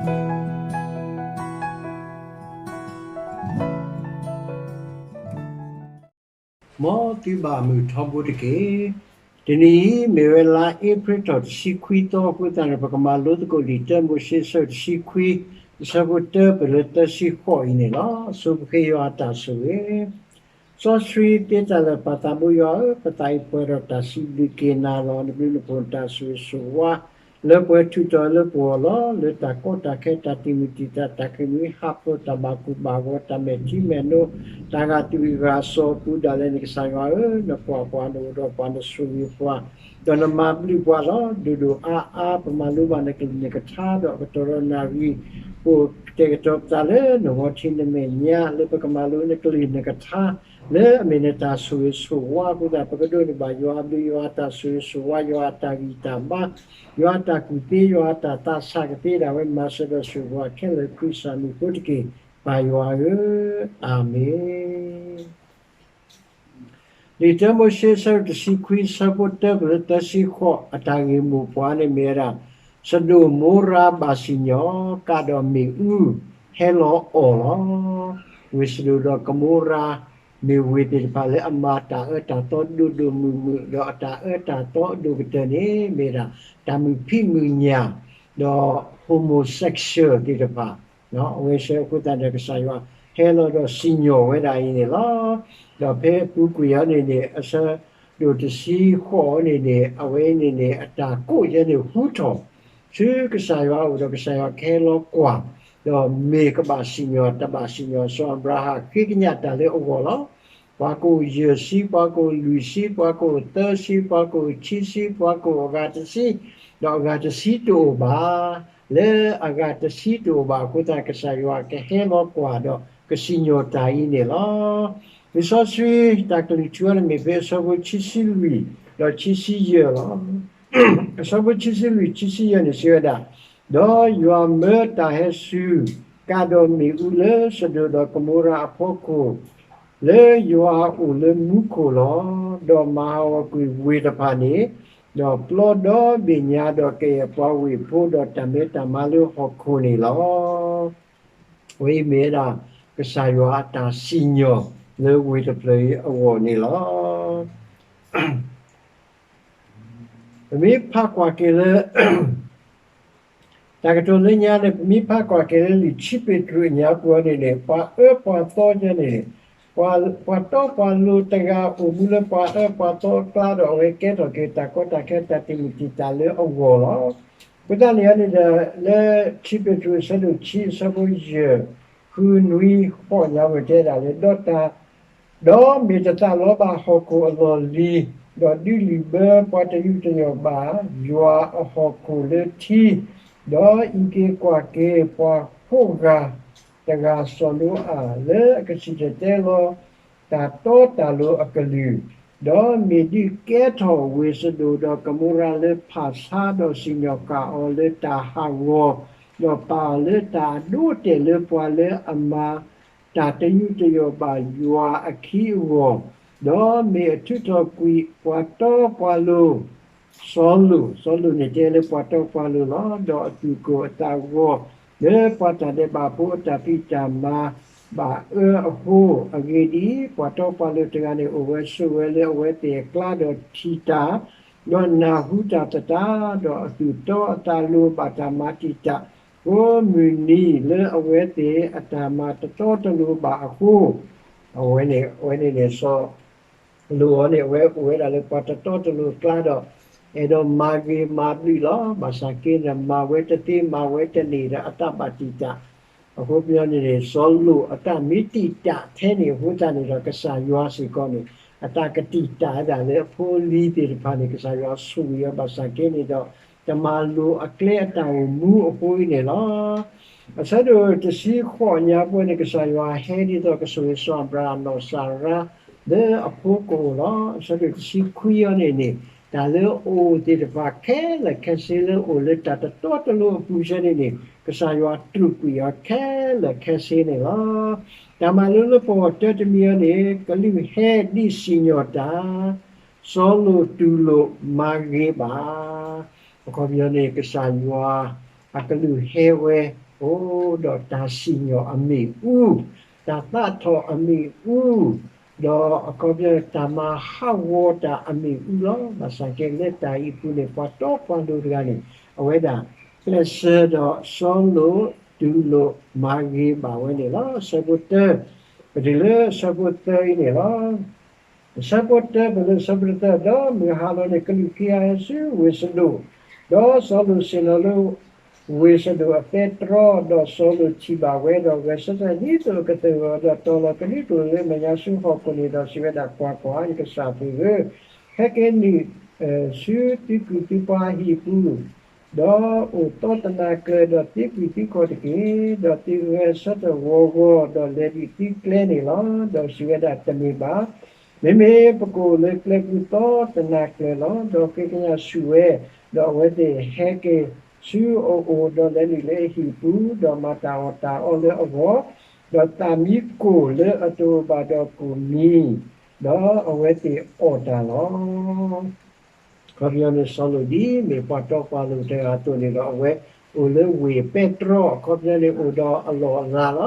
မ်သုဘၣ်မုာ်ထီဘိတက့ၢ်. တနံၤအံၤ မ့ၢ်ဝဲလါအ့ဖြ့ၣ်ထီၣ်တဆံခွံသီအဃိသတးန့ၣ် ပကမၤလိသကိးလံာ်တၢမိၤၡ့အဆၢတဆံခွံ အဆၢဖိတၢပၢၢ်လၢသၢဆံဃိးအံၤန့ၣ်လီၤ. အဆိပဃ့ယွၤအတၢ်ဆိၣ်ဂ့ၤ စီဆှံသ့တၢ်လၢာ် ပၢ်သးဘိယွၤဧၢ, ပသးအံၤပှဲၤဒီးတၢ်စံးဘျုးက့ၤနၤလီၤ. နဘျုးနဖှိၣ်နတၢ်ဆိၣ်ဂ့ၤဆိၣ်ဝါ လၢပှဲၤထုးထီၣ်လၢပဂီၢ်လီၤ. လၢတၢ်ကီတၢ်ခဲ တၢ်တံာ်မုၢ်တံာ်တာ် တၢ်ဃ့ၢ်မှံဟးဖျိး တၢ်ဘၣ်ကိၢ်ဘၣ်ဂီၤ တၢ်မဲာ်ထံမဲာ်နိ တၢ်ဂာ်သွံၣ်ဂာ်စီၤအပူၤဒၣ်လဲာ်န့ၣ် ကစၢ်ယွၤဧၢ, နကွၢ်ပှၤ နအိၣ်ဒီးပှၤနဆိၣ်ဂ့ၤပှၤ ဒီးနမၤဘျုးပှၤလီၤ. ဒိၣ်ဒိၣ်အါအါ ပမၤလိဘၣ်နကလုၢ်နကထါ ဒီးအကတီၢ်ဒီးနၣ်ရံၣ် ပအိၣ်ကတဲာ်ကတီၤပသးလၢနဂီၤထံးနမဲာ်ညါ လၢပကမၤလိနကလုၢ်နကထါ လၢအမ့ၢ်နတၢ်ဆိၣ်ဂ့ၤဆိၣ်ဝါအဃိသတး ပကဒိးန့ၢ်ဘၣ်ယွၤအဘျုး ယွၤအတၢ်ဆိၣ်ဂ့ၤဆိၣ်ဝါ ယွၤအတၢ်ဂံၢ်တၢ်ဘါ ယွၤအတၢ်ကူၣ်သ့ ယွၤအတၢ်သးဆးကသ့ဒၣ်ဝဲ မၤစၢၤဒီးဆိၣ်ဂ့ၤပှၤခဲလၢာ် ခရံာ်စၢ်မံၤအဃိတက့ၢ်, ပၢ်ယွၤဧၢ, အၤမ့ၣ်. လံာ်တၢမိၤၡ့ အဆၢဒိၣ်တဆံခွံ အဆၢဖိတၢပၢၢ်လၢသၢဆံဃိး အတၢ်ဂ့ၢ်မိၢ်ပှၢ်န့ၣ်မ့ၢ်ဝဲဒၣ် စဒိၣ်မိၤရၤဘၣ်စံၣ်ညီၣ် ကးဒီးမ့ၣ်အူ ဟဲလီၤအီၣ်လီၤ. ဝ့ၢ်စဒိၣ်ဒီးကမိၤရၤ မ့ၢ်ဝ့ၢ်သ့ၣ်တဖၣ်လၢအမၤတၢ်အၢတၢ်သီဒိၣ်ဒိၣ်မုၢ်မုၢ် ဒီးအတၢ်အၢတၢ်သီအဒိၣ်ကတၢၢ်န့ၣ် မ့ၢ်ဝဲဒၣ် တၢ်မုာ်ဖံးမုာ်ညၣ် ဒီး homosexual သ့ၣ်တဖၣ် အဝဲဆၢအဃိသတးဒီး ကစၢ်ယွၤဟဲလီၤဒီးစံၣ်ညီၣ်ဝဲဒၣ်အံၤန့ၣ်လီၤ. ဒီးဖဲအပူၤကွံာ်အီၤန့ၣ်န့ၣ် အဆၢဒိၣ်တဆံဃိးအီၤန့ၣ်န့ၣ် အဝဲအံၤန့ၣ်န့ၣ် အတၢ်ကိးယဲန့ၣ်ဟူထီၣ် ဆူကစၢ်ယွၤအအိၣ်ဒီး ကစၢ်ယွၤကဟဲလီၤကွၢ် ဒီးမ့ၢ်ကဘၣ်စံၣ်ညီၣ်တဘၣ်စံၣ်ညီၣ် စီၤအၤဘြၤဟၣ်ဃ့ကညးတၢ်လၢအဂီၢ်လီၤ. ပှၤကအိၣ်ယဲၢ်ဆံ, ပှၤကအိၣ်လွံၢ်ဆံ, ပှၤကအိၣ်သၢဆံ, ပှၤကအိၣ်ဆံဆံ, ပှၤကအိၣ်အဂၤတဆံ, ဒီးအဂၤတဆံတအိၣ်ဘၣ်. လၢအဂၤတဆံတအိၣ်ဘၣ်အဃိသတး ကစၢ်ယွၤကဟဲလီၤကွၢ်ဒီးကစံၣ်ညီၣ်တၢ်အံၤန့ၣ်လီၤ. လံာ်စီဆှံတၢ်ကလုၢ်ထူအီၤန့ၣ်မ့ၢ်ဖဲအဆၢဖိခံဆံလွံၢ် ဒီးခံဆံယဲၢ်လီၤ. အဆၢဖိခံဆံလွံၢ် ခံဆံယဲၢ်န့ၣ်စံးဝဲဒၣ်, ဒီးယွၤမၢတၢ်ဟဲစူၤ ကးဒီးမ့ၣ်အူလၢစဒိၣ်ဒီးကမိၤရၤအဖီခိၣ် လၢယွၤအအိၣ်လၢမူခိၣ်လီၤ. ဒီးမၤဟးဂီၤကွံာ်ဝ့ၢ်တဖၣ်န့ၣ်, ဒီးပျီဒီဘ့ၣ်ညါ ဒီးကယဲၢ်ပှၤဝ့ၢ်ဖိ ဒီးတၢ်မဲတၢ်မါလၢဟီၣ်ခိၣ်န့ၣ်လီၤ. အဝဲအံၤမ့ၢ်ဝဲဒၣ် ကစၢ်ယွၤအတၢ်စံၣ်ညီၣ်လၢဝ့ၢ်တဖျၢၣ်အံၤအဂီၢ်န့ၣ်လီၤ. ပမ့ၢ်ဖးကွၢ်က့ၤလၢ တၢ်ကတိၤလၢညါန့ၣ် ပမ့ၢ်ဖးကွၢ်က့ၤလၢလံာ်ခံပ့းတရူးအညါပူၤအီၤန့ၣ်န့ၣ် ပှၤအၢပှၤသီကဲန့ၣ် ပှၤတီပှၤလိၤတဂၤအိၣ်မူလၢပှၤအၢပှၤသီအကျါဒီး အဝဲကဲထီၣ်က့ၤတၢ်ကီတၢ်ခဲတၢ်တံာ်မုၢ်တံာ်တာ်လၢအဂီၢ်လီၤ. အဃိသတးန့ၣ်န့ၣ်ဒီး လၢခံပ့းတရူးအဆၢဒိၣ်ခံအဆၢဖိယဲၢ် ဃုနွံဃိးညါပူၤတဲဒၣ်လၢ ဒီးတၢ် ဒီးမ့ၢ်တသးလီဘၣ်ဟီၣ်ခိၣ်အလီၢ်လံၤ, ဒီးဒုးလုၢ်ဘၢပှၤတယူးတယီၣ်ဘၣ်ယွၤအဟီၣ်ခိၣ်လၢထံ, ဒီးအံးက့ၤကွၢ်က့ၤပှၤဖိဂၤတဂၤစီၤနိအၤ လၢအကစံၣ်တဲၤတဲလီၤတၢ်တီတၢ်လိၤအကလုၢ်, ဒီးမ့ၢ်ဒုးကဲထီၣ်ဝ့ၢ်စဒိၣ်ဒီးကမိၤရၤလၢဖၣ်ဆါ ဒီးစံၣ်ညီၣ်ဃာ်အီၤလၢတၢ်ဟးဂီၤ, ဒီးပာ်အီၤလၢတၢ်အဒိအတဲာ်လၢပှၤလၢအမၤ တၢ်တယူးတယီၣ်ဘၣ်ယွၤအခံအဂီၢ်, ဒီးမ့ၢ်အထုးထီၣ်ကွံာ်ပှၤတီပှၤလိၤ စီၤလိာ်, စီၤလိာ်န့ၣ်တဲလၢပှၤတီပှၤလိၤလီၤ, ဒီးအသူၣ်ကိၢ်အသးဂီၤ လၢပှၤတၢ်ဒဲးဘးဖိအတၢ်ဖံးတၢ်မၤဘၣ်အၢအဃိ, အဂ့ၢ်ဒ်အံၤ, ပှၤတီပှၤလိၤတဂၤန့ၣ် အိၣ်ဝဲဆိးဝဲလၢအဝဲသ့ၣ်အကျါ ဒီးထံၣ်တၢ်, ဒီးနၢ်ဟူတၢ်သတး, ဒီးအသူၣ်တီအသးလိၤဘၣ်တၢ်မၤတံာ်တာ်, ဃိမုၢ်နံၤလၢအဝဲသ့ၣ်အတၢ်မၤတတီတလိၤဘၣ်အဃိ, အဝဲန့ၣ် အဝဲန့ၣ်န့ၣ် စီၤလိာ်အီၤန့ၣ် အဝဲအိၣ်ဝဲဒၣ်လၢပှၤတတီတလိၤအကျါဒီး အဲၣ်ဒိးမၤဂ့ၤမၤဘျုးလီၤ. ဘၣ်ဆၣ်က့န့ၣ် မၤဝဲတသ့ မၤဝဲတန့ၢ်ဒီးအတၢ်ဘၣ်တံာ်တာ် အဃိပညီန့ၣ်န့ၣ် စီၤလိာ်အတၢ်မ့ၢ်တံာ်တာ်ထဲန့ၣ်အဃိသတးန့ၣ်ဒီး ကစၢ်ယွၤစ့ၢ်ကီးန့ၣ် အတၢ်ကတံာ်တာ်ဝဲဒၣ်လၢအဖိအလံၤသ့ၣ်တဖၣ်န့ၣ် ကစၢ်ယွၤဆိၣ်ဂ့ၤအီၤဘၣ်ဆၣ်က့န့ၣ်ဒီး တမၤလိၤအကျဲအတၢ်အိၣ်မူအဃိအံၤန့ၣ်လီၤ. အဆၢဒိၣ်တဆံဃိးညါပူၤန့ၣ် ကစၢ်ယွၤဟဲဒ်သိးကဆိၣ်ဂ့ၤစီၤအၤဘြၤဟၣ်နီၢ်စၤရါ လၢအဖိကအိၣ်လီၤ. အဆၢဒိၣ်တဆံခွံအီၤန့ၣ်န့ၣ် တၢ်လၢအအိၣ်သ့ၣ်တဖၣ်ခဲလၢာ်ခဲဆ့လၢအိၣ်လၢတၢ်တတီတလိၤအပူၤဆၢန့ၣ်န့ၣ် ကစၢ်ယွၤတြူာ်ကွံာ်အီၤခဲလၢာ်ခဲဆ့န့ၣ်လီၤ. တၢ်မၤလိလၢပဂီၢ်တၢတမံၤအီၤန့ၣ် ကလူးဟဲဒ်စံၣ်ညီၣ်တၢ် စီၤလိာ်တူၢ်လိာ်မၤဂ့ၤဘၣ်. အခီပညီန့ၣ် ကစၢ်ယွၤအကလူးဟဲဝဲ အိၣ်ဒီးတၢ်စံၣ်ညီၣ်အမ့ၣ်အူ, တၢ်သးထီၣ်အမ့ၣ်အူ, ဒီးအခီပညီတၢ်မၤဟးဂီၤတၢ်အမ့ၣ်အူလီၤ. ဘၣ်ဆၣ်ကဲလၢတၢ်အံၤအပူၤန့ၣ် ပှၤတီပှၤလိၤတဂၤန့ၣ် အဝဲဒၣ် ကျဲးစၢးဒီးစီၤလိာ်တူၢ်လိာ်မၤဂ့ၤဘၣ်ဝဲန့ၣ်လီၤ. အဆၢဖိတၢ, ပတုၤလၢအဆၢဖိသၢအံၤန့ၣ်လီၤ. အဆၢဖိတၢ ပတုၤလၢအဆၢဖိတၢ, ဒီးမုၢ်ဟါလီၤန့ၣ် ကလူးခံဂၤဟဲဆူဝ့ၢ်စဒိၣ်, ဒီးစီၤလိာ်ဆ့ၣ်နီၤလၢ ဝ့ၢ်စဒိၣ်အပဲတြီ, ဒီးစီၤလိာ်ထံၣ်ဘၣ်ဝဲ, ဒီးဂဲၤဆၢထၢၣ်ဒ်သိးအကသဂၢၢ်အီၤ, ဒီးတီၤလီၤကဒုးကျိာ်လၢမဲာ်ညါဆူဟီၣ်ခိၣ်န့ၣ်, ဒီးစံးဝဲဒၣ်, ကွၢ်ကွၢ်, ယကစၢ်သ့ၣ်ဧၢ, ဟဲက့ၤနုာ် ဆူသုကုၢ်သုပှၤအဟံၣ်ပူၤ, ဒီးအိၣ်သီတနၤကျၢၤ, ဒီးသံကွံာ်သံခီၣ်တက့ၢ်. ဒီးသုဂဲၤဆၢထၢၣ်ဂီၤဂီၤ, ဒီးလဲၤဒံးသုကျဲန့ၣ်လီၤ. ဒီးစံးဝဲဒၣ်, တမ့ၢ်ဘၣ်, မ့မ့ၢ်ပကအိၣ်လၢကျဲပူၤသီတနၤကျၢၤလီၤ. ဒီးဃ့ကညးဆူၣ်ဝဲ, ဒီးအဝဲသ့ၣ်ဟဲက့ၤဆူအအိၣ်, ဒီးလဲၤနုာ်လၢအဟံၣ်ပူၤ, ဒီးမၤတၢ်အီၣ်တၢ်အီလၢအဂီၢ်, ဒီးသၣ်မံကိၢ်လၢအတအိၣ်ဘၣ်ဒီးကိၣ်မံၤ, ဒီးအဝဲသ့ၣ်အီၣ်တၢ်လီၤ. အခီပညီန့ၣ် စီၤလိာ်ဒ်မ့ၢ်ပှၤတီပှၤလိၤတဂၤအသိးန့ၣ်ဒီး အဝဲအိၣ်လၢဝ့ၢ်ပဲတြီ, အခီပညီန့ၣ် အိၣ်ဒီးအလီၢ်အလၤလီ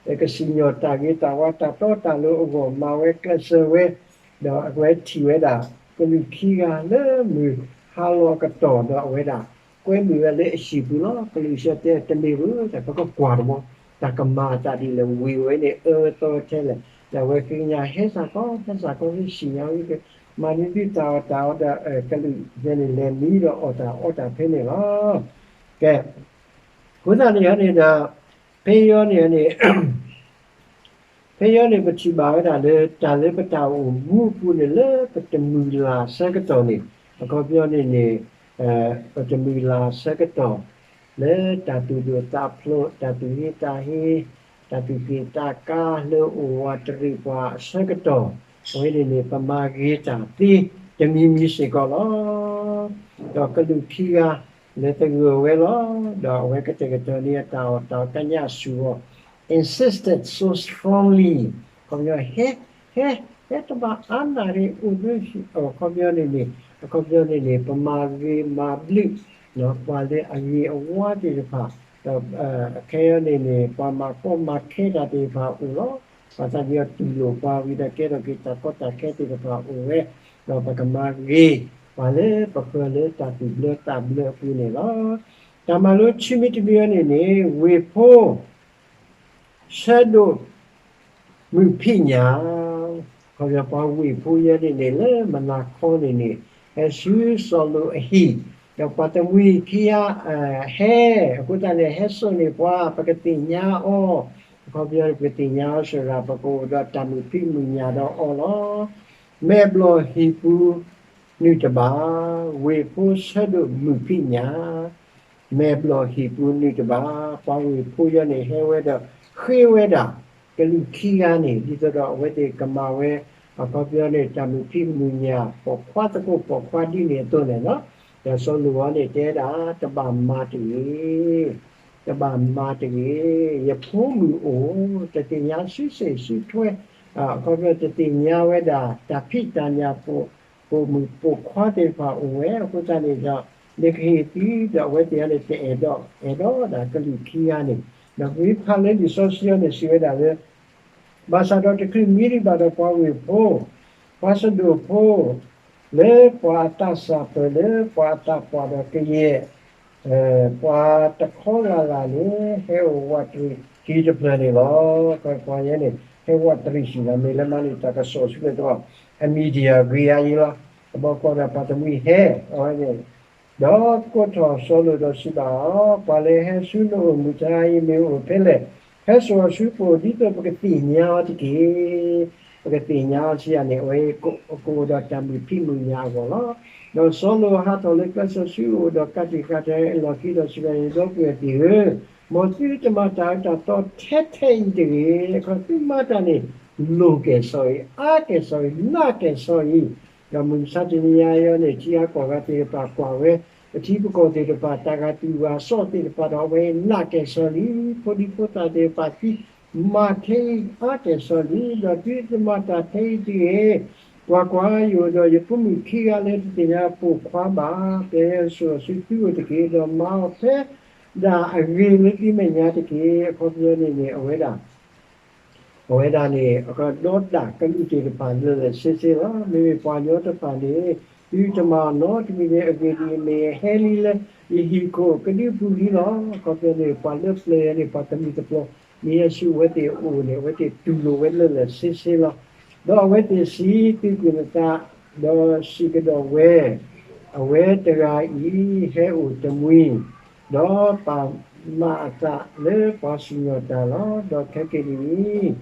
ၤ. ကစံၣ်ညီၣ်တၢ်ဂ့ၤတၢ်ဝါတၢ်တီတၢ်လိၤအဂီၢ် မၤဝဲကျဲးစၢးဝဲ, ဒီးအဝဲထံၣ်ဝဲဒၣ် ကလူးခံဂၤလၢမုၢ်ဟါလီၤအကတီၢ်ဒီး အဝဲဒၣ်ကွဲမုာ်ဝဲလၢအဟံၣ်ပူၤလီၤ. ကလူးဆၢတဲ တမ့ၢ်ဘၣ်, တၢ်ပကကွၢ်တမီၤ, တၢ်ကမၤအသးဒ်လဲၣ်, ဝ့ၢ်ဝဲန့ၣ် အၢဝဲသီဝဲထဲလဲၣ်, ဒီးအဝဲဃ့ကညး ဟဲစ့ၢ်ကီး, ဟဲစ့ၢ်ကီး ဟဲစံၣ်ညီၣ်ဝဲ, မၤန့ၢ်သုတၢ်အီၣ်တၢ်အီဒီး ကလူးန့ၣ် လဲၤမံဒီးအီၣ်တၢ်အီတၢ်ဖဲန့ၣ်လီၤ. ကဲ, အဃိသတးန့ၣ်န့ၣ်ဒီး ဖဲအံၤန့ၣ်န့ၣ် ဖဲအံၤန့ၣ် ပထံၣ်ဘၣ်ဝဲဒၣ်လၢ တၢ်လၢပတၢ်အိၣ်မူအပူၤန့ၣ် လၢပတမုၢ်လၢ်ဆၢကတီၢ်န့ၣ်, အခီပညီန့ၣ်န့ၣ် ပတမုၢ်လၢ်ဆၢကတီၢ် လၢတၢ်သူၣ်ဒိၣ်သးဖျိး, တၢ်သူၣ်ဟ့သးဟ့, တၢ်သူၣ်က့ၣ်သးကါလၢအိၣ်ဝးတရံးပှၤအဆၢကတီၢ်, အဝဲန့ၣ်န့ၣ် ပမၤဂ့ၤတၢ်သ့တမံၤမံၤစ့ၢ်ကီးလီၤ. ဒီးကလူးခံဂၤ လဲၤသဂၢၢ်ဝဲလီၤ. ဒီးအဝဲကတဲာ်ကတီၤန့ၢ်အတၢ်အီၣ်တၢ်အီ ကညးဆူၣ်အီၤ insisted so strongly, အခီပညီ ဟဲ, ဟဲ, ဟဲတဘၣ်အါနၢ်ရ့ အိၣ်လၢဟံၣ်, အခီပညီန့ၣ်န့ၣ်, အခီပညီန့ၣ်န့ၣ် ပမၤဂ့ၤမၤဘျုး ပှၤလၢအဂ့ၤအဝါသ့ၣ်တဖၣ်, ဒီးခဲအံၤန့ၣ်န့ၣ် ပှၤမၤကီမၤခဲတၢ်သ့ၣ်တဖၣ်အိၣ်လီၤ. ဘၣ်ဆၣ်ဒီးတူၢ်လိာ်ပှၤဝံၤဒီး ကဲထီၣ်က့ၤတၢ်ကီတၢ်ခဲသ့ၣ်တဖၣ်အိၣ်ဝဲ, ဒီးပကမၤဂ့ၤ ပှၤလၢပဃၢၤလၢတၢ်သူၣ်ဘျၢသးဘျၢအပူၤန့ၣ်လီၤ. တၢ်မၤလိခံမံၤတမံၤအံၤန့ၣ်န့ၣ် ဝ့ၢ်ဖိ ဆၢဒိၣ်မုာ်ဖံးညၣ်, ခီပညီပှၤဝ့ၢ်ဖိယဲန့ၣ်န့ၣ် လၢမုၢ်နၤခီန့ၣ်န့ၣ် ဟဲဆူစီၤလိာ်အဟံၣ်, ဒီးပှၤတမှံၤခံဂၤ ဟဲ, အဃိသတးန့ၣ် ဟဲစိာ်န့ၢ်ပှၤ ပကသ့ၣ်ညါအီၤ, အခီပညီန့ၣ် ပကသ့ၣ်ညါအီၤစ့ၢ်ကီး ပကအိၣ်ဒီးတၢ်မုာ်ဖံးမုာ်ညၣ်ဒီးအီၤလီၤ. မဲာ်ဘျီၣ်ဟံၣ်ပူၤနုာ်တဘၣ်, ဝ့ၢ်ဖိဆၢဒိၣ်မုာ်ဖံးညၣ် မဲာ်ဘျီၣ်ဟံၣ်ပူၤနုာ်တဘၣ်, ပှၤဝ့ၢ်ဖိယဲန့ၣ် ဟဲဝဲဒီးဃ့ဝဲဒၣ် ကလူးခံဂၤန့ၣ် ဒ်သိးဒီးအဝဲသ့ၣ်ကမၤဝဲ အခီပညီန့ၣ် တၢ်မုာ်ဖံးမုာ်ညၣ် ပိာ်ခွါသကိးပိာ်ခွါဒ်န့ၣ်အသိးန့ၣ်လီၤ. ဒီးစီၤလိာ်အံၤန့ၣ် တဲဒၣ် တဘၣ်မၤတဂ့ၤ, တဘၣ်မၤတဂ့ၤ, ယဖိမုၣ်အိၣ် တသ့ၣ်ညါစုစ့ၣ်စုထွဲ, အခီပညီတသ့ၣ်ညါဝဲဒၣ် တၢ်ဖံးတၢ်ညၣ် ပိာ်မုၣ်ပိာ်ခွါသ့ၣ်တဖၣ်အိၣ်ဝဲ, အဃိသတးန့ၣ်ဒီး နကဟ့ၣ်သံဒီးအဝဲသ့ၣ်အံၤန့ၣ် တအဲၣ်ဒိးအဲၣ်ဒိးဒၣ်ကလူးခံဂၤန့ၣ်, ဒီးပမ့ၢ်ဖးလၢလံာ်စီဆှံအံၤန့ၣ် စံးဝဲဒၣ်လၢ ဘၣ်ဆၣ်ဒီးတချုးမံၤဒံးဘၣ်ဒီး ပှၤဝ့ၢ်ဖိ, ပှၤစဒိၣ်ဖိ, လၢပှၤအသးစၢ်ပၢၢ် လၢပှၤအသးပှၢ်ဒီးကယဲၢ် ပှၤတခီလၢ်လၢ်န့ၣ် ဟဲအိၣ်ဝးတရံးဟံၣ်တဖျၢၣ်န့ၣ်လီၤ. ပှၤယဲန့ၣ် ဟဲဝးတရံးဟံၣ်လီၤ. မ့ၢ်လၢမၤန့ၢ်တၢ်ကစီၣ်ဆူလဲၣ်တဘျီ အမံၤဒံယၤဂ့ၤအါယံလီၤ. တဘျီဃီဒီးပှၤတမှံၤဟဲ အဝဲန့ၣ် ဒီးကိးထီၣ်စီၤလိာ်ဒီးစံးဘၣ်အီၤ, ပှၤလၢဟဲဆူနအိၣ်မုၢ်တဟါအံၤ မ့ၢ်အိၣ်ဖဲလဲၣ်. ဟဲစိာ်အီၤဆူပအိၣ် ဒ်သိးပကသ့ၣ်ညါအီၤတက့ၢ်. ပကသ့ၣ်ညါအီၤဆံးယၤန့ၣ် အဝဲကအိၣ်ဒီးတၢ်မုာ်ဖံးမုာ်ညၣ်အဂီၢ်လီၤ. ဒီးစီၤလိာ်ဟးထီၣ်လၢကျဲစီဆှံအအိၣ် ဒီးကးတံာ်ဃာ်တၢ်အလီၢ်ခံဒီးစံးဘၣ် ယဒီပုၢ်ဝဲၢ်သ့ၣ်ဧၢ, မ်သုတမၤတၢ်အၢတၢ်သီထဲထဲအံၤတဂ့ၤ. အခီသုမၤတၢ်န့ၣ် လိၤကဲၣ်ဆိးအံၤ, အါကဲၣ်ဆိးအံၤ, နးကဲၣ်ဆိးအံၤ, ဒီးမုၢ်မဆါတနံၤညါအံၤန့ၣ် ထံဂၤကီၢ်ဂၤသ့ၣ်တဖၣ်ကွၢ်ဝဲ, ပထံပကီၢ်သ့ၣ်တဖၣ် တၢ်ဂာ်သူၣ်ဂာ်စီၣ်သ့ၣ်တဖၣ်ဒီး အဝဲနးကဲၣ်ဆိးလံ, ဖိဒံဖိသၣ်သ့ၣ်တဖၣ်သံ, မၤထဲအံၤအါကဲၣ်ဆိးလံ, ဒီးသုတမၤတၢ်ထဲအံၤတဂ့ၤ. ကွၢ်ကွၢ်, ယအိၣ်ဒီးယဖိမုၣ်ခံဂၤလၢတသ့ၣ်ညါပိာ်ခွါဘၣ်, ပဟဲစိာ်အီၤဆူသုအိၣ်တက့ၢ်, ဒီးမၤအီၤဖဲ ဒၣ်အဂ့ၤလၢသုမဲာ်ညါတက့ၢ်. အခီပညီန့ၣ်န့ၣ် အဝဲဒၣ် အဝဲဒၣ်န့ၣ် ဒီးဒၣ်ကလူးသ့ၣ်တဖၣ်လၢာ်လၢာ်ဆ့ဆ့လီၤ. မ့မ့ၢ်ပှၤကညီတဖၣ်န့ၣ် သုတမၤအီၤနီတမံၤန့ၣ် အဂ့ၢ်ဒ်အံၤ, မ့ၢ်ဟဲလံလၢယဟံၣ်ခိၣ်ကဒုပူၤလံလီၤ. အခီပညီန့ၣ် ပှၤလၢပျၢၤန့ၣ် ပှၤတမံၤတပျီၤ မ့ၢ်ဟဲဆူအဝဲသ့ၣ်အအိၣ်န့ၣ် အဝဲသ့ၣ်တူၢ်လိာ်ဝဲလၢာ်လၢာ်ဆ့ဆ့လီၤ. ဒီးအဝဲသ့ၣ်စံး, သုးကွံာ်နသး, ဒီးစံးကဒီးဝဲ, အဝဲတဂၤအံၤ ဟဲအိၣ်တမှံၤ, ဒီးပာ်မၤအသးလၢပှၤစံၣ်ညီၣ်တၢ်လီၤ. ဒီးခဲကနံၣ်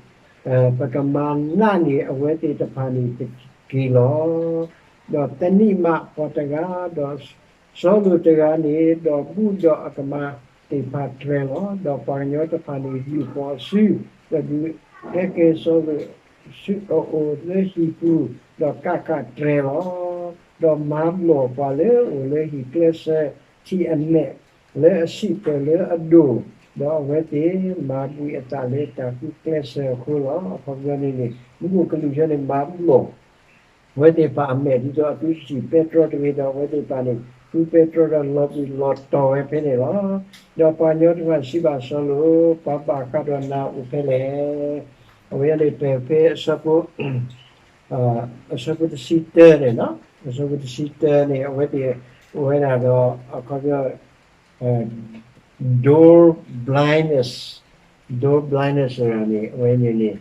အံၤ ပကမၤနးန့ၢ်အဝဲသ့ၣ်တဖၣ်န့ၣ်တက့ၢ်လီၤ. ဒီးသန့ၤမးပှၤတဂၤ, ဒီးစီၤလိာ်တဂၤန့ၣ်, ဒီးဘူၣ်ဒီးအကမၤသ့ၣ်တဖၣ်တြဲၤလီၤ. ဒီးပှၤကညီတဖၣ်န့ၣ် ယူာ်ဃီၤအစု, ဒီးဒုးဟဲက့ၤစီၤလိာ်ဆူအအိၣ်လၢဟံၣ်ပူၤ, ဒီးကးကးတြဲၤလီၤ. ဒီးမၤဘျီၣ်ပှၤလၢအအိၣ်လၢဟံၣ်ကျဲစၢၤထံးအမဲာ် လၢအဆံးပၢၢ်လၢအဒိၣ်, ဒီးအဝဲသ့ၣ်မၤဘှံးအသးလၢတၢ်ဃုကျဲစၢၤအဃိလီၤ. အခီပညီန့ၣ်န့ၣ် မူခိၣ်ကလူးဆၢန့ၣ် မၤဘျီၣ် အဝဲသ့ၣ်တဖၣ်အမဲာ် ဒ်သိးအသုတစံၣ်ပဲတြီတဂ့ၤဒီး အဝဲသ့ၣ်တဖၣ်န့ၣ် ဃုပဲတြီဒီးလီၤဘှံးလီၤတီၤဝဲဖဲန့ၣ်လီၤ. ဒီးပှၤကညီတဖၣ်စံးဘၣ်စီၤလိာ်, ပှၤဘၣ်ဃးဒီးနၤအိၣ်ဖဲလဲၣ်. အဝဲန့ၣ် ပဖဲအဆၢဖိ အဆၢဖိတဆံတၢန့ၣ်, အဆၢဖိတဆံတၢန့ၣ် အဝဲသ့ၣ်အိၣ်ဝဲဒၣ်ဒီး အခီပညီ door blindness, door blindness န့ၣ် အဝဲန့ၣ်န့ၣ်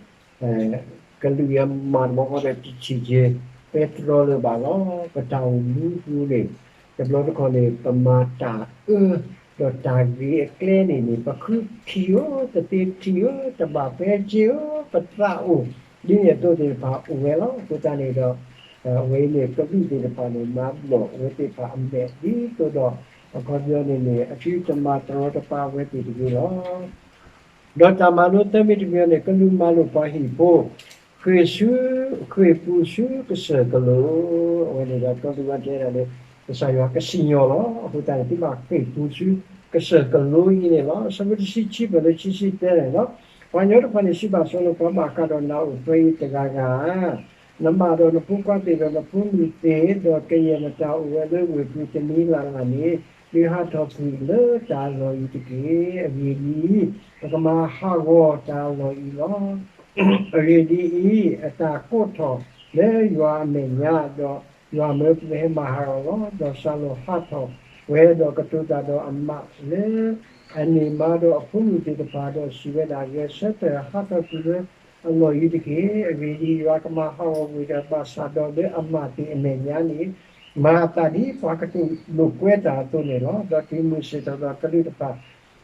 ကလုာ်ယၤမၤတဘျီဃီဒီးတထံၣ်က့ၤ ပဲတြီလၢၤဘၣ်လီၤ. ပတၢ်အိၣ်မူပူၤန့ၣ် တဘျီတခီၣ်န့ၣ် ပမၤတၢ်အၢ ဒီးတၢ်ဂ့ၤအကျဲန့ၣ်န့ၣ် ပဃုထံၣ်ဧၢ, တသ့ထံၣ်ဧၢ, တဘၣ်ပဲက့ၤဧၢ, ပသးအိၣ် ဒ်န့ၣ်အသိးသ့ၣ်တဖၣ်အိၣ်ဝဲလီၤ. အဃိသတးန့ၣ်ဒီး အဝဲအံၤန့ၣ် ကလုာ်သ့ၣ်တဖၣ်န့ၣ် မၤဘျီၣ်အဝဲသ့ၣ်တဖၣ်အမဲာ် ဒ်သိးဒီး အခီပညီန့ၣ်န့ၣ် အသုတမၤတရီတပါအဝဲသ့ၣ်တဂ့ၤလီၤ. ဒီးတၢ်မၤလိသၢမံၤတမံၤန့ၣ် ကလူးမၤလိာ်ပှၤဟံၣ်ဖိ ဃ့ၢ်ဆူ ဃ့ၢ်ပူၤဆူကစၢၢ်ကလိ, အဝဲန့ၣ်ဒီး ကလူးဝဲတဲဒၣ်လၢ ကစၢ်ယွၤကစံၣ်ညီၣ်လီၤ. အဃိသတးန့ၣ် သုဘၣ်ဃ့ၢ်ပူၤဆူကစၢၢ်ကလိအံၤန့ၣ်လီၤ. အဆၢဖိတဆံခံပၢၢ်လၢခံဆံတၢန့ၣ်လီၤ. ပှၤကညီတဖၣ်န့ၣ် စံးဘၣ်စီၤလိာ်, ပှၤဘၣ်ဃးဒီးနၤအိၣ်ဖဲအံၤတဂၤဂၤဧၢ, နမၢ်ဒီးနဖိခွါသ့ၣ်ဒီးနဖိမုၣ်သ့ၣ်, ဒီးကယဲၢ်နတၢ်အိၣ်ဝဲလၢဝ့ၢ်ပူၤတနံၤလၢ်လၢ်န့ၣ်, ဒုးဟးထီၣ်ကွံာ်လၢတၢ်အလီၢ်အံၤတက့ၢ်. အဂ့ၢ်ဒ်အံၤ, ပကမၤဟးဂီၤတၢ်အလီၢ်အံၤလီၤ. အဂ့ၢ်ဒ်အံၤ, အတၢ်ကိးထီၣ်လၢယွၤအမဲာ်ညါ, ဒီးယွၤမၢပကဟဲမၤဟးဂီၤလီၤ. ဒီးစီၤလိာ်ဟးထီၣ်ဝဲဒီးကတိၤတၢ်ဒီးအမးလၢ အန့ၢ်မါဒီးအဖိမုၣ်သ့ၣ်တဖၣ်ဒီးစံးဝဲဒၣ်, ဂဲၤဆၢထၢၣ်ဟးထီၣ်ကွံာ်လၢအလီၢ်အံၤတက့ၢ်. အဂ့ၢ်ဒ်အံၤ, ယွၤကမၤဟးဂီၤကွံာ်ဒီးဘၣ်ဆၣ်ဒီးလၢအမၢ်သ့ၣ်အမဲာ်ညါန့ၣ်, မၤအသးဒ်ပှၤကတူၢ်လိာ်ကွဲတၢ်အသိးန့ၣ်လီၤ. ဒီးတုၤမုၢ်ဆ့ၣ်ထီၣ်ဒီးကလူးတဖၣ်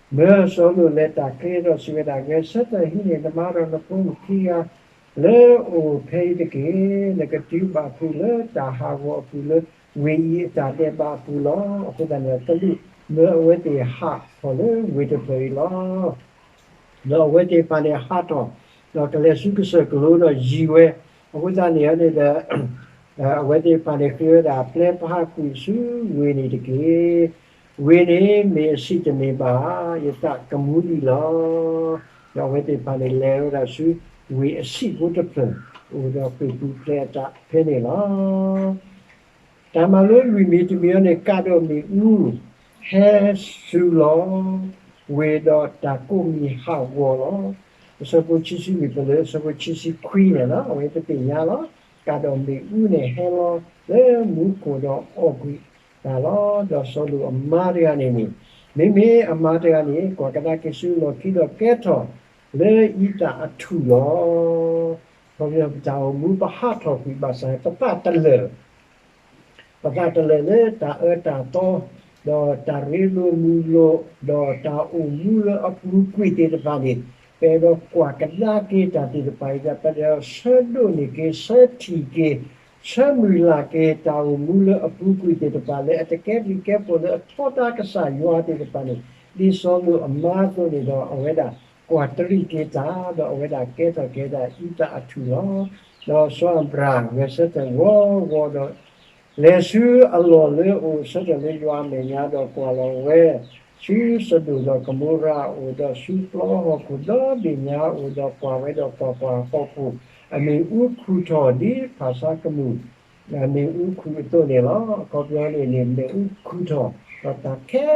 မၢစီၤလိာ်လဲၤတၢ်ကျဲဒီးစံးဝဲဒၣ်, ဂဲၤဆၢထၢၣ်ဟံးန့ၢ်နမါဒီးနဖိမုၣ်ခံဂၤလၢအအိၣ်ဖဲအံၤတက့ၢ်. နကတုၤဘၣ်ဖုးလၢတၢ်ဟးဂီၤအပူၤလၢဝ့ၢ်အံၤအတၢ်ဒဲးဘးအပူၤလီၤ. အဃိသတးန့ၣ် ကလူးမၢအဝဲသ့ၣ်ဟးထီၣ်လၢဝ့ၢ်တဖျၢၣ်အံၤလီၤ. ဒီးအဝဲသ့ၣ်တဖၣ်န့ၣ်ဟးထီၣ်, ဒီးကလဲၤဆူကစၢၢ်ကလိဒီးယံၤဝဲ, အဃိသတးန့ၣ်န့ၣ်ဒီး အဝဲသ့ၣ်တဖၣ်န့ၣ်ဃ့ဝဲဒၣ်, ပျဲပဟးကွံာ်ဆူဝ့ၢ်န့ၣ်တက့ၢ်. ဝ့ၢ်န့ၣ်မ့ၢ်အဆံးတမ့ၢ်ဘၣ်, ယသးကမူဒံးလီၤ. ဒီးအဝဲသ့ၣ်တဖၣ်န့ၣ်လဲၤဝဲဒၣ်ဆူဝ့ၢ်အဆံးဖိတဖျၢၣ်, အိၣ်ဒီးဃ့ၢ်ပူၤဖျဲးအသးဖဲန့ၣ်လီၤ. တၢ်မၤလိလွံၢ်မံၤတမံၤအံၤန့ၣ် ကးဒီးမ့ၣ်အူဟဲစူၤလီၤဝ့ၢ်ဒီးတၢ်ကိးမံၤဟးဂီၤလီၤ. အဆၢဖိခံဆံလွံၢ်ပၢၢ်လၢအဆၢဖိခံဆံခွံန့ၣ်လီၤ. အဝဲပသ့ၣ်ညါလီၤ. ကးဒီးမ့ၣ်အူန့ၣ်ဟဲလီၤလၢမူခိၣ်ဒီးအီၣ်ကွံာ်တၢ်လီၤ. ဒီးစီၤလိာ်အမါတဂၤန့ၣ်န့ၣ် မ့မ့ၢ်အမါတဂၤန့ၣ် ကွၢ်ကဒါက့ၤဆူလီၢ်ခံဒီးကဲထီၣ်လၢအံသၣ်အထူၣ်လီၤ. ခီဖျိပတၢ်အိၣ်မူပဟးထီၣ်ကွံာ်ဘၣ်ဆၣ် ပသးတလၢာ် ပသးတလၢာ်လၢတၢ်အၢတၢ်သီ, ဒီးတၢ်ရ့လိာ်မုာ်လိာ်, ဒီးတၢ်အိၣ်မူလၢအပူၤကွံာ်သ့ၣ်တဖၣ်န့ၣ်, ပအဲၣ်ဒိးကွၢ်ကဒါက့ၤတၢ်သ့ၣ်တဖၣ်အံၤဒီး ပအဲၣ်ဒိးဆၢဒိးန့ၢ်က့ၤ ဆၢထံၣ်က့ၤ ဆၢမုၢ်လၢ်က့ၤ တၢ်အိၣ်မူလၢအပူၤကွံာ်သ့ၣ်တဖၣ် လၢအတကဲဘျုးကဲဖှိၣ်လၢအထီဒါကစၢ်ယွၤသ့ၣ်တဖၣ်န့ၣ်, ဒ်စီၤလိာ်အမါအသိးန့ၣ်ဒီး အဝဲဒၣ်ကွၢ်တရံးက့ၤတၢ်, ဒီးအဝဲဒၣ်ကဲထီၣ်က့ၤဒၣ်အံသၣ်အထူၣ်လီၤ. ဒီးစီၤအၤဘြၤဟၣ်ဂဲၤဆၢထၢၣ်ဂီၤဂီၤဒီး လဲၤဆူအလီၢ်လၢအအိၣ်ဆၢထၢၣ်လၢယွၤအမဲာ်ညါ ဒီးကွၢ်လီၤဝဲဆူစဒိၣ်ဒီးကမိရၤအအိၣ်, ဒီးဆူပျီဟီၣ်ခိၣ်ဒီဘ့ၣ်ညါအအိၣ်, ဒီးကွၢ်ဝဲဒီးကွၢ်ကွၢ်, ဟီၣ်ခိၣ်အမ့ၣ်အူခူၣ်ထီၣ်ဒ်ဖၣ်ဆါကမူၣ်အမ့ၣ်အူခူၣ်အသိးန့ၣ်လီၤ. အခီပညီန့ၣ်န့ၣ် မ့ၣ်အူခူၣ်ထီၣ် ဒီးတၢ်ခဲ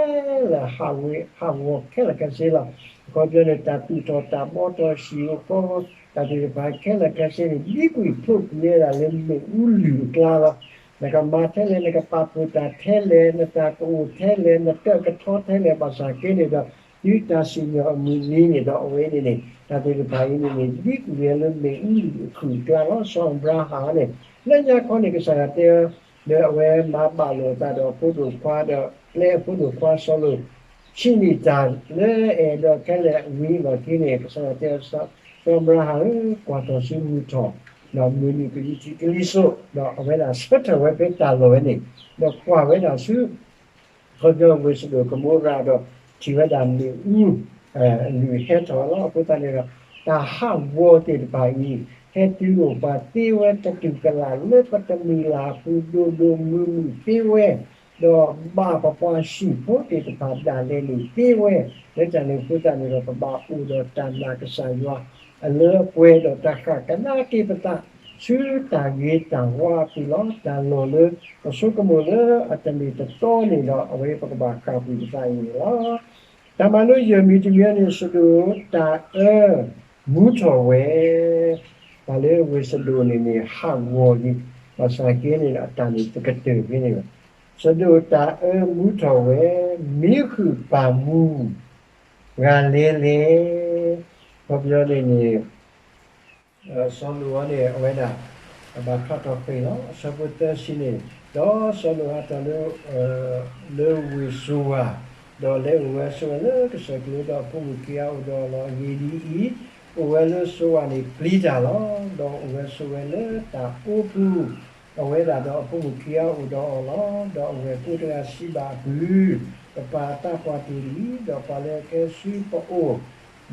လၢာ်ဟးဝ့ၤဟးဂီၤခဲလၢာ်ခဲဆ့လီၤ. အခီပညီန့ၣ် တၢ်သူၣ်ထီၣ်တၢ်ဘီထီၣ် ဟံၣ်ဧိၤဃီဧိၤ တၢ်သ့ၣ်တဖၣ်ခဲလၢာ်ခဲဆ့န့ၣ် ဒ်ကွံာ်ဖျိးကွံာ်ဝဲဒၣ်လၢမ့ၣ်အူလုၢ်အကျါလီၤ. နကမၤထဲလဲၣ်, နကပာ်ဖှိၣ်တၢ်ထဲလဲၣ်, နတၢ်ကအိၣ်ထဲလဲၣ်, နတၢ်ကထီထဲလဲၣ်, ဘၣ်ဆၣ်က့န့ၣ်ဒီး တုၤတၢ်စံၣ်ညီၣ်အမုၢ်နံၤန့ၣ်ဒီး အဝဲန့ၣ်န့ၣ် တၢ်သ့ၣ်တဖၣ်အံၤန့ၣ်န့ၣ် ဒ်ကွံာ်ဝဲလၢမ့ၣ်အူလုၢ်အခုၣ်အကျါလီၤ. စီၤအၤဘြၤဟၣ်န့ၣ် လၢညါခီန့ၣ် ကစၢ်ယွၤတဲအီၤ ဒီးအဝဲမၤဘၣ်လိာ်အသးဒီးအဖိဒိၣ်ခွါဒီးပျဲအဖိဒိၣ်ခွါစီၤလိာ် ဆံးန့ၢ်တၢ်လၢအဲၣ်ဒိးခဲလၢာ်ဝံၤအလီၢ်ခံန့ၣ် ကစၢ်ယွၤတဲအီၤ စီၤအၤဘြၤဟၣ်ဧၢ, ကွၢ်ထီၣ်ဆူမုၢ်ထီၣ်, ဒီးမုၢ်နုာ်ကယံၤထံးကလံၤစိး, ဒီးအဝဲဒၣ်ဆၢထၢၣ်ဝဲဖဲတၢ်လီၢ်ဝဲန့ၣ်, ဒီးကွၢ်ဝဲဒၣ်ဆူ ခီပညီဝ့ၢ်စဒိၣ်ကမိရၤဒီး ထံၣ်ဝဲဒၣ်မ့ၣ်အူ လုၢ်ဟဲထီၣ်လီၤ. အဃိသတးန့ၣ်ဒီး တၢ်ဟးဂီၤသ့ၣ်တဖၣ်အံၤ ဟဲတုၤအိၣ်ပှၤသ့ဝဲ တတူၢ်ကလာ်လၢပတမုၢ်လၢ်အပူၤ ဒိၣ်ဒိၣ်မုၢ်မုၢ်သ့ဝဲ, ဒီးဘၣ်ပပှၤဟံၣ်ဖိသ့ၣ်တဖၣ်ဒၣ်လဲာ်န့ၣ်သ့ဝဲ, လၢတၢ်န့ၣ်အဃိသတးန့ၣ်ဒီး ပဘၣ်အိၣ်ဒီးတၢ်နာ်ကစၢ်ယွၤ အလၢအပှဲၤဒီးတၢ်ဃၣ်ကဒါက့ၤပသး ဆူတၢ်ဂ့ၤတၢ်ဝါအပူၤလီၤ. တၢ်လီၢ်လၢပဆိကမိၣ်လၢအတမ့ၢ်တတီန့ၣ်ဒီး အဝဲပကဘၣ်ဃၣ်ကွံာ်ပသးအံၤန့ၣ်လီၤ. တၢ်မၤလိယဲၢ်မံၤတမံၤန့ၣ် စဒိၣ်တၢ်အၢမူထီၣ်ဝဲ, ပှၤလၢဝ့ၢ်စဒိၣ်န့ၣ်န့ၣ် ဟးဂီၤလံ, ဘၣ်ဆၣ်က့န့ၣ်ဒီး အတၢ်န့ၣ်တကတၢၢ်ဖဲန့ၣ်ဘၣ်. စဒိၣ်တၢ်အၢမူထီၣ်ဝဲ, မံဃုာ်ပၢ်မူ ဂၤလဲၤလဲၣ်. ခီပညီန့ၣ်န့ၣ် စီၤလိာ်အံၤန့ၣ် အဝဲဒၣ် ဘၣ်ထွးထီၣ်ဃ့ၢ်လီၤ. အဆၢဖိသၢဆံန့ၣ်, ဒီးစီၤလိာ်ဟးထီၣ်လၢ လၢဝ့ၢ်စိၤဝၤ, ဒီးလဲၤအိၣ်ဝဲဆိးဝဲလၢကစၢၢ်ကျါ ဒီးအဖိမုၣ်ခံဂၤအိၣ်ဒီးအီၤလီၤ. အဂ့ၢ်ဒ်အံၤ, အိၣ်ဝဲလၢစိၤဝၤန့ၣ်ပျံၤတၢ်လီၤ. ဒီးအိၣ်ဝဲဆိးဝဲလၢတၢ်အိပူၤ, အဝဲဒၣ်ဒီးအဖိမုၣ်ခံဂၤအိၣ်ဒီးအီၤလီၤ. ဒီးအဝဲၢ်ကိတဂၤစံးဘၣ်အပုၢ်, ပပၢ်အသးပှၢ်တ့ၢ်လံ, ဒီးပှၤလၢအကဲဆူပအိၣ်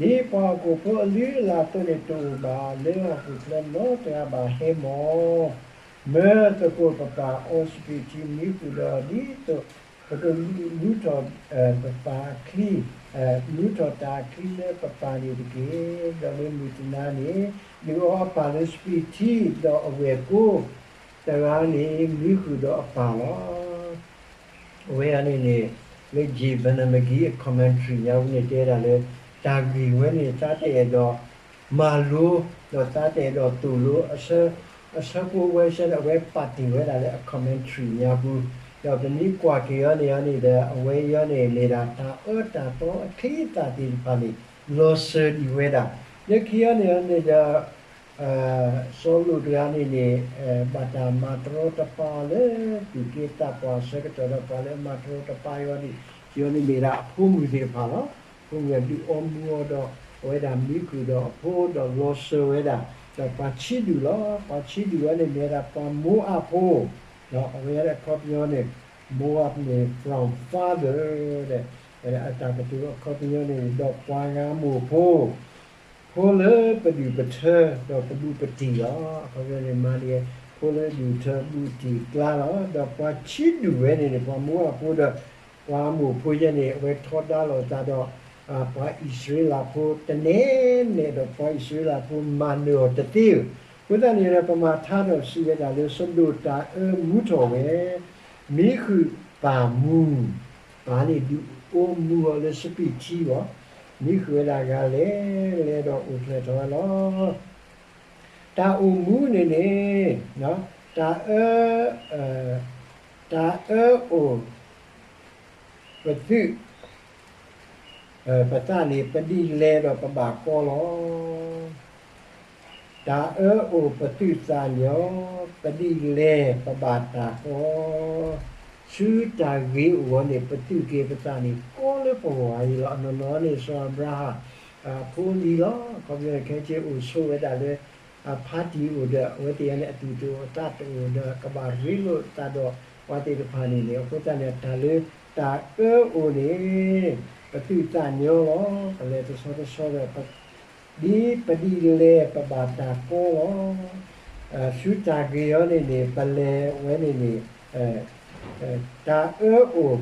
ဒ်ပှၤဟီၣ်ခိၣ်ဖိအလုၢ်အလၢ်အသိးန့ၣ်တအိၣ်ဘၣ်, လၢဟီၣ်ခိၣ်ချၢနီတဂၤဘၣ်. ဟဲမီၢ်, မၢသကိးပပၢ်အီစပံးထံ မံဃုာ်ဒီးဒ်သိး ပကမူထီၣ် ပပၢ်အချံ, မူထီၣ်တၢ်အချံလၢပပၢ်န့ၣ်တက့ၢ်. ဒီးလၢမုၢ်တနၤန့ၣ် ဒုးအီအပၢ်လၢစပံးထံ, ဒီးအဝဲၢ်ကိတဂၤန့ၣ် မံဃုာ်ဒီးအပၢ်လီၤ. အဝဲအံၤန့ၣ်န့ၣ် လၢ J Vernon McGee အ commentary ညါပူၤန့ၣ် တဲဒၣ်လၢ တၢ်ဂ့ၢ်ဝဲန့ၣ် သးတအဲၣ်ဒိးမၤလိ, ဒီးသးတအဲၣ်ဒိးသိၣ်လိ, အဆၢ, အဆၢဖိဝဲဆၢန့ၣ် အဝဲပာ်တ့ၢ်ဝဲဒၣ်လၢအ commentary ညါပူၤ, ဒီးပမ့ၢ်ကွၢ်က့ၤအီၤန့ၣ်အီၤန့ၣ်ဒီး အဝဲအံၤန့ၣ် မ့ၢ်ဒၣ်တၢ်အၢတၢ်သီအချံအသၣ်သ့ၣ်တဖၣ်န့ၣ် လီၤစၢၤဒံးဝဲဒၣ်. လၢခံအံၤန့ၣ်အီၤန့ၣ်ဒီး စီၤလိာ်တဂၤန့ၣ်န့ၣ် ဘၣ်တၢ်မၤတရီတပါလၢသူၣ်က့သးပှၢ်အဆၢကတီၢ်ဒီး ပှၤလၢအမၤတရီတပါအံၤန့ၣ် အံၤန့ၣ်မ့ၢ်ဒၣ်အဖိမုၣ်သ့ၣ်တဖၣ်လီၤ. အဖိမုၣ်အဒုးအီမူအီဒီး အဝဲဒၣ်မံဃုာ်ဒီးအဖိဒီးလီၤစၢၤဝဲဒၣ်, ဒီးပှၤဆံးဒူၣ်လီၤ. ပှၤဆံးဒူၣ်ဝဲန့ၣ်မ့ၢ်ဝဲဒၣ်ပှၤမိအၤဖိ, ဒီးအဝဲဒၣ်အခီပညီန့ၣ် မိအၤန့ၣ် from father ဒီး အတၢ်ကတိၤအခီပညီန့ၣ် ဒီးပှၤအၤမိၣ်ဖိ ဖိလၢပဒုၣ်ပထၢ ဒီးပဘူးပတံၢ်လီၤ. အခီပညီန့ၣ် မၤန့ၢ် ဖိလၢဒုၣ်ထၢဘူးတံၢ်ကျါလီၤ. ဒီးပှၤဆံးဒူၣ်ဝဲန့ၣ်န့ၣ် ပှၤမိအၤဖိဒီး ပှၤအၤမိၣ်ဖိယဲန့ၣ် အဝဲထီဒါလိာ်သးဒီး ပှၤအံၣ်စရ့လးဖိတနဲနဲဒီး ပှၤအံၣ်စရ့လးဖိမၤနၢၤအီၤတသ့ဧၢ. အဃိသတးန့ၣ်ဒီး ပမၤထါဒီးစံးဝဲဒၣ်လၢ စဒိၣ်တၢ်အၢမူထီၣ်ဝဲ, မံဃုာ်ပၢ်မူ, ပၢ်န့ၣ်ဒုးအိမူအီၤလၢစပံးထံအဂီၢ်, မံဃုာ်ဝဲဒၣ်ဂၤလဲၤလဲၤဒီးအိၣ်ဖျဲၣ်ထီၣ်ဝဲလီၤ. တၢ်အိၣ်မူန့ၣ်န့ၣ် တၢ်အၢ, တၢ်အၢအိၣ် ပသုး ပသးန့ၣ် ပဒ်လဲၣ်ဒီးပဘၣ်ကီလီၤ. တၢ်အၢအိၣ်ပသုးသးညီ, ပဒ်လဲၣ်ပဘၣ်တၢ်ကီ, ဆူတၢ်ဂ့ၤအိၣ်အဂီၢ်န့ၣ် ပသုးက့ၤပသးန့ၣ် ကီလၢပဂီၢ်အံၤလီၤ. အနီၢ်နီၢ်န့ၣ် စီၤအၤဘြၤဟၣ် အဖိအလံၤလီၤ. အခီပညီန့ၣ် ခဲက့အိၣ်ဆိးဝဲဒၣ်လၢ အဖါတံၢ်အိၣ်ဒီး အဝဲသ့ၣ်အံၤန့ၣ် အသူၣ်တအိၣ်သးတအိၣ်ဒီး ကဘၣ်ရ့လိာ်သးဒီးပှၤသ့ၣ်တဖၣ်န့ၣ်န့ၣ် အဃိသတးန့ၣ် တၢ်လၢတၢ်အၢအိၣ်န့ၣ် ပသုးသးညီလီၤ. ပလဲၤတဆီတဆီဒီး ဒ်ပဒ်လဲၣ်ပဘၣ်တၢ်ကီလီၤ. ဆူတၢ်ဂ့ၤအံၤန့ၣ်န့ၣ် ပလဲၤဝဲန့ၣ်န့ၣ် တၢ်အၢအိၣ်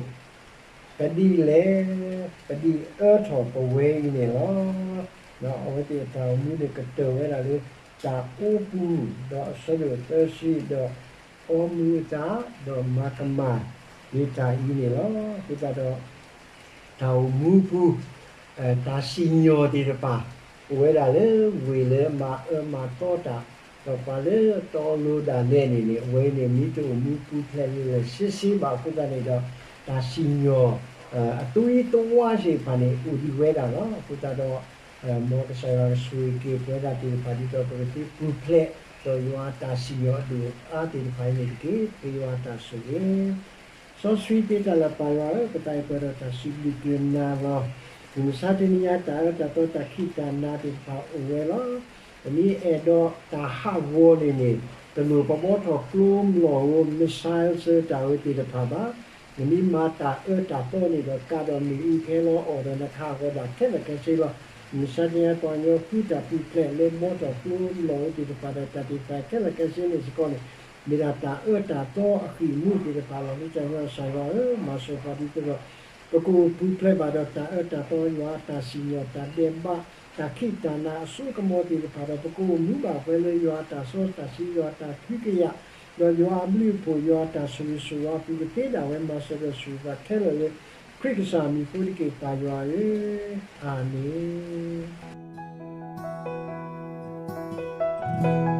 ပဒ်လဲၣ် ပဒ်အၢထီၣ်ပဝဲအံၤန့ၣ်လီၤ. အဝဲသ့ၣ်အတၢ်အိၣ်မူန့ၣ် ကတၢၢ်ဝဲဒၣ်လၢ တၢ်အိပူၤ ဒီးအဆၢဒိၣ်သၢဆံ ဒီးအီမူၤအသး ဒီးမၤကမၣ် မ့ၢ်တၢ်အံၤန့ၣ်လီၤ. အဃိသတးဒီး တၢ်အိၣ်မူပူၤ တၢ်စံၣ်ညီၣ်သ့ၣ်တဖၣ် အိၣ်ဝဲဒၣ်လၢဝ့ၢ်လၢမၤအၢမၤသီတၢ်, ဒီးပှၤလၢတအီလိၤဒၣ်လဲာ်န့ၣ်န့ၣ် အဝဲန့ၣ်မ့ၢ်တအိၣ်မူပူၤဖျဲးလၢာ်လၢာ်ဆ့ဆ့ဘၣ်အဃိသတးန့ၣ်ဒီး တၢ်စံၣ်ညီၣ် အသွံၣ်သဝါသ့ၣ်တဖၣ်န့ၣ် အိၣ်ဒံးဝဲဒၣ်လီၤ. အဃိသတးဒီး မ်ကစၢ်ယွၤကဆိၣ်ဂ့ၤက့ၤပဝဲဒၣ်သ့ၣ်တဖၣ် ဒ်သိးပကသ့ပူၤဖျဲး ဒီးယွၤအတၢ်စံၣ်ညီၣ်အဒိၣ်အါသ့ၣ်တဖၣ်အံၤန့ၣ်တက့ၢ်. ပဃ့ယွၤအတၢ်ဆိၣ်ဂ့ၤ စီဆှံသ့တၢ်လၢပၢ်ယွၤဧၢ, ပသးအံၤပှဲၤဒီးတၢ်စံးဘျုးက့ၤနၤလီၤ. မုၢ်မဆါတနံၤညါ တၢ်အၢတၢ်သီတၢ်ခံးတၢ်နၤသ့ၣ်တဖၣ်အိၣ်ဝဲလီၤ. ပမ့ၢ်အဲၣ်ဒိးတၢ်ဟးဂီၤန့ၣ်န့ၣ် တလိၣ်ပဘှီထီၣ်ကျိမလီၢ်ဧိၤ missile တၢ်ဝဲသ့ၣ်တဖၣ်ဘၣ်. နမ့ၢ်မၤတၢ်အၢတၢ်သီန့ၣ်ဒီး ကးဒီးမ့ၣ်အူဖဲလီၤအီၣ်ဒီး နကဟးဂီၤဒၣ်ခဲလၢာ်ခဲဆ့လီၤ. မုၢ်မဆါတနံၤညါ ပှၤကညီဃုတၢ်ပူၤဖျဲးလၢဘှီထီၣ်ကျိလီၢ်ဧိၤသ့ၣ်တဖၣ်ဒီး တၢ်သ့ၣ်တဖၣ်ခဲလၢာ်ခဲဆ့န့ၣ်စ့ၢ်ကီးန့ၣ် မ့ၢ်ဒၣ်တၢ်အၢတၢ်သီအဃံၢ်မူသ့ၣ်တဖၣ်လီၤ. လၢတၢ်ညီကစၢ်ယွၤဧၢ, မၤစၢၤပှၤဒ်သိးဒီး ပကအိၣ်ပူၤဖျဲးဘၣ်ဒီးတၢ်အၢတၢ်သီ ယွၤအတၢ်စံၣ်ညီၣ်တၢ်ဒဲးဘး တၢ်ခံးတၢ်နၤအစိကမီၤသ့ၣ်တဖၣ်ဒီး ပကအိၣ်မူဘၣ်ပှဲၤလၢယွၤအတၢ်စီတၢ်ဆှံ ယွၤအတၢ်ကဟုကယာ် ဒီးယွၤအဘျုးအဖှိၣ် ယွၤအတၢ်ဆိၣ်ဂ့ၤဆိၣ်ဝါအပူၤ ကသ့ဒၣ်ဝဲ မၤစၢၤဒီးဆိၣ်ဂ့ၤပှၤခဲလၢာ်လၢ ခရံာ်ကစၢ်အမံၤအဃိတက့ၢ် ပၢ်ယွၤဧၢ, အၤမ့ၣ်.